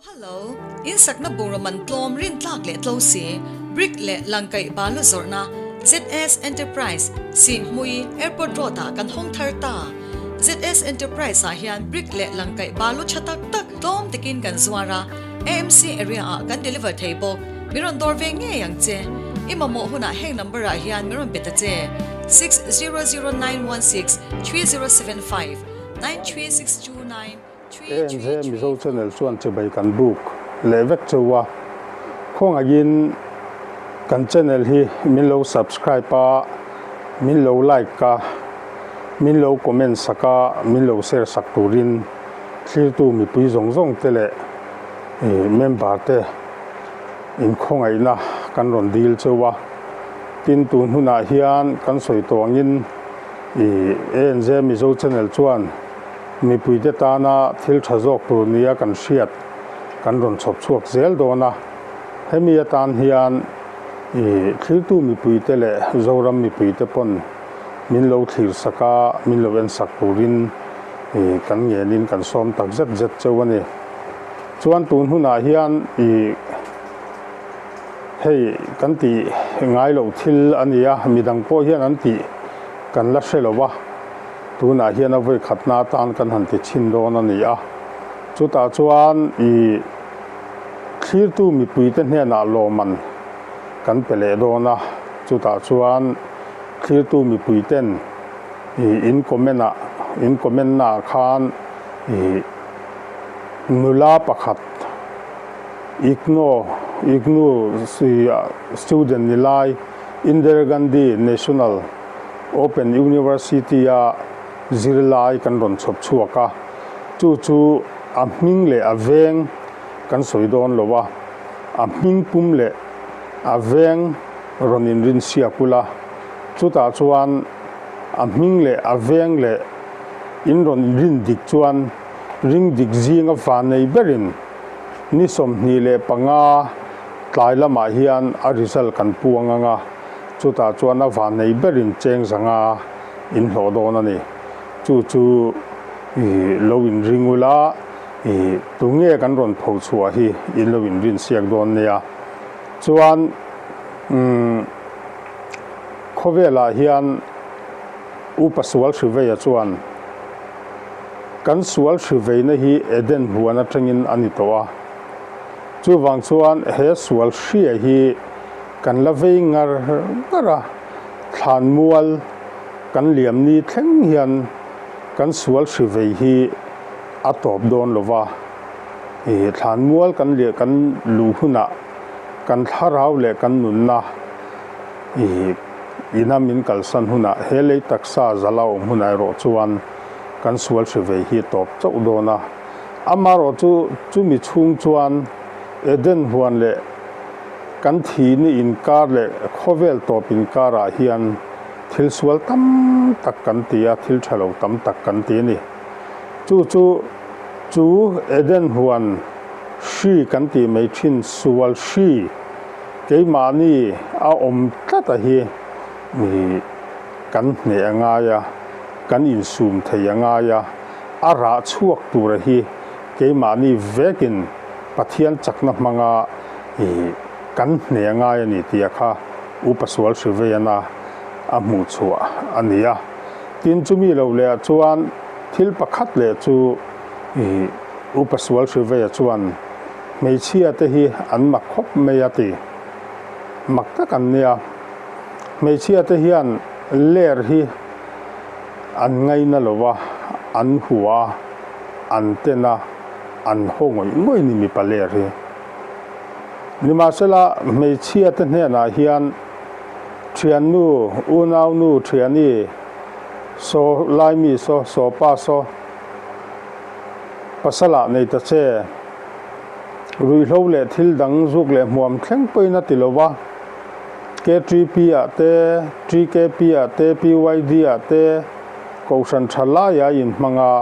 Hello, in sakna bungraw man tlawm rintlak leh tlo si, brick leh langkaih balu zawrhna ZS Enterprise, Sihhmui, Airport Road ah kan hawng thar ta. ZS Enterprise ah hian brick leh langkaih balu tha tak tak tlawm takin kan zuar a, AMC area ah kan deliver thei bawk. Min rawn dawr ve ngei ang che. I mamawh hunah heng number ah hian min rawn pe ta che, 600916 3075 93629. ANZ Mizo Channel chuan chibai kan buk leh vek cheu a, khawngaihin kan channel hi min lo subscribe a, min lo like a, min lo comment sak a, min lo share sak turin thlirtu mipui zawng zawng te leh member te inkhawngaihna kan rawn dil cheu a. Tin, tun hunah hian kan sawi tawh angin ANZ Mizo Channel chuan Mipuite tana thil tha zawk tur nia kan hriat kan rawn chhawp chhuak zel dawn a, hemi atan hian i thlirtu mipuite leh Zoram mipuite pawn min lo thlir sak a, min lo en sak turin i kan ngenin kan sawm tak zet zet cheu a ni. Chuan tun hunah hian i hei kan tih ngai loh thil a ni a, midang pawh hian an tih kan la hre lo va. Tunah hian a vawi khatna atan kan han ti chhin dawn a ni a, chutah chuan i thlirtu mipuite hnenah lawmman kan pe leh dawn a, chutah chuan thlirtu mipuiten i in comment ah in comment naah khan i nula pakhat IGNOU IGNOU student ni lai Indira Gandhi National Open University-a zirlai kan rawn chhawp chhuak a, chu chu a hming leh a veng kan sawi dawn lo a, a hming pum leh a veng rawn inrinsiak ula, chutah chuan a hming leh a veng leh in rawn rin dik chuan ring dik zinga van nei berin ni 25 tlai lamah hian a result kan puang ang a. Chutah chuan a vannei berin cheng zanga in hlawh dawn a ni. Chu chu i lo inring ula, i tunge kan rawn pho chhuah hi in lo inrin siak dawn nia. Chuan umm khawvelah hian Upa sual hriveia chuan kan sual hriveina hi Eden huan atangin a ni tawh a. Chuvang chuan he sual hria hi Kan la vei ngar ngar a, thlanmual kan liam ni thleng hian kan sual hri vei hi a tawp dawn lo va, ih thlanmual kan liah kan luh hunah kan thlarau leh kan nunna ih ina min kalsan hunah he lei taksa zala awm hunah erawh chuan kan sual hri vei hi a tawp chauh dawn a, amaherawh chu chumi chhung chuan Eden huan leh Kan thihni inkar leh khawvel tawp inkarah hian thil sual tam tak kan ti a, thil tha lo tam tak kan ti a ni. Chu chu chu Eden huan hri kan tih mai thin sual hri keimahni a awm tlat a hi kan hneh a ngai a, kan insum thei a ngai a, a rah chhuak tura hi keimahni vekin Pathian chakna hmanga i kan hne a ngai a ni tih a kha Upa Sual Hriveiana a hmuh chhuah a ni a. Tin, chumi lo leh ah chuan thil pakhat leh chu i Upa Sual Hriveia chuan hmeichhia te hi an mak khawp mai a ti. Mak tak an nia. Hmeichhia te hian ler hi an ngaina lo va, an hua a, an ten a. An haw ngawih ngawih ni mipa ler hi. Nimahsela, hmeichhia te hnenah hian thiannu, unaunu, thiani, saw laimi saw, saw pa saw, pasalah nei ta che, ruihhlo leh thil dang zuk leh hmuam thleng pawhin a ti lo va, KTP ah te, TKP ah te, PYD ah te, Kohhran tha laia inhmang a,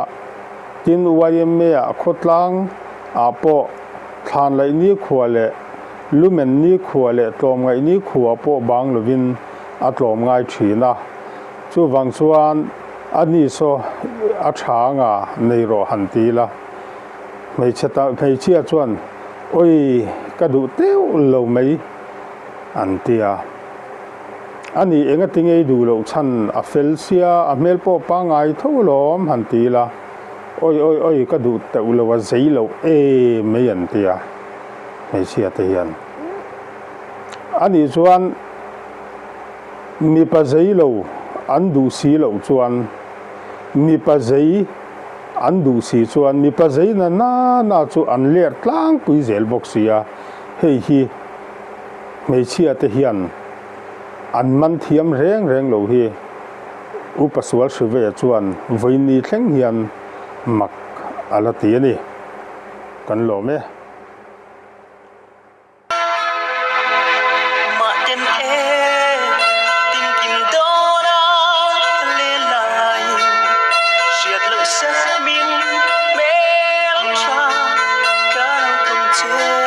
Tin, YMA-ah khawtlang ah pawh thlan laih nikhua leh lumen nikhua leh tlawmngaih nikhua pawh bang lovin a tlawm ngai thin a. Chuvang chuan a ni saw a tha anga nei rawh han ti ila. Hmeichhe ta hmeichhia chuan, Awi, ka duh teuh lo mai, an ti a. Ani engati ngei duh loh chhan a fel sia, a hmel pawh pangngai tho alawm, han ti ila, Awi, awi, awi, ka duh teuh lo, a zei loh em mai, an ti a, hmeichhia te hian. Ani chuan mipa zei lo an duh si loh chuan mipa zei an duh si chuan mipa zei na na na chu an ler tlangpui zel bawk si a, hei hi hmeichhia te hian an man thiam reng reng lo hi Upa Sual Hriveia chuan vawiini thleng hian mak a la ti a ni. Kan lawm e. Mahten e tinkim dawn a len laiin hriat loh samin hmel tha ka lo tawn che.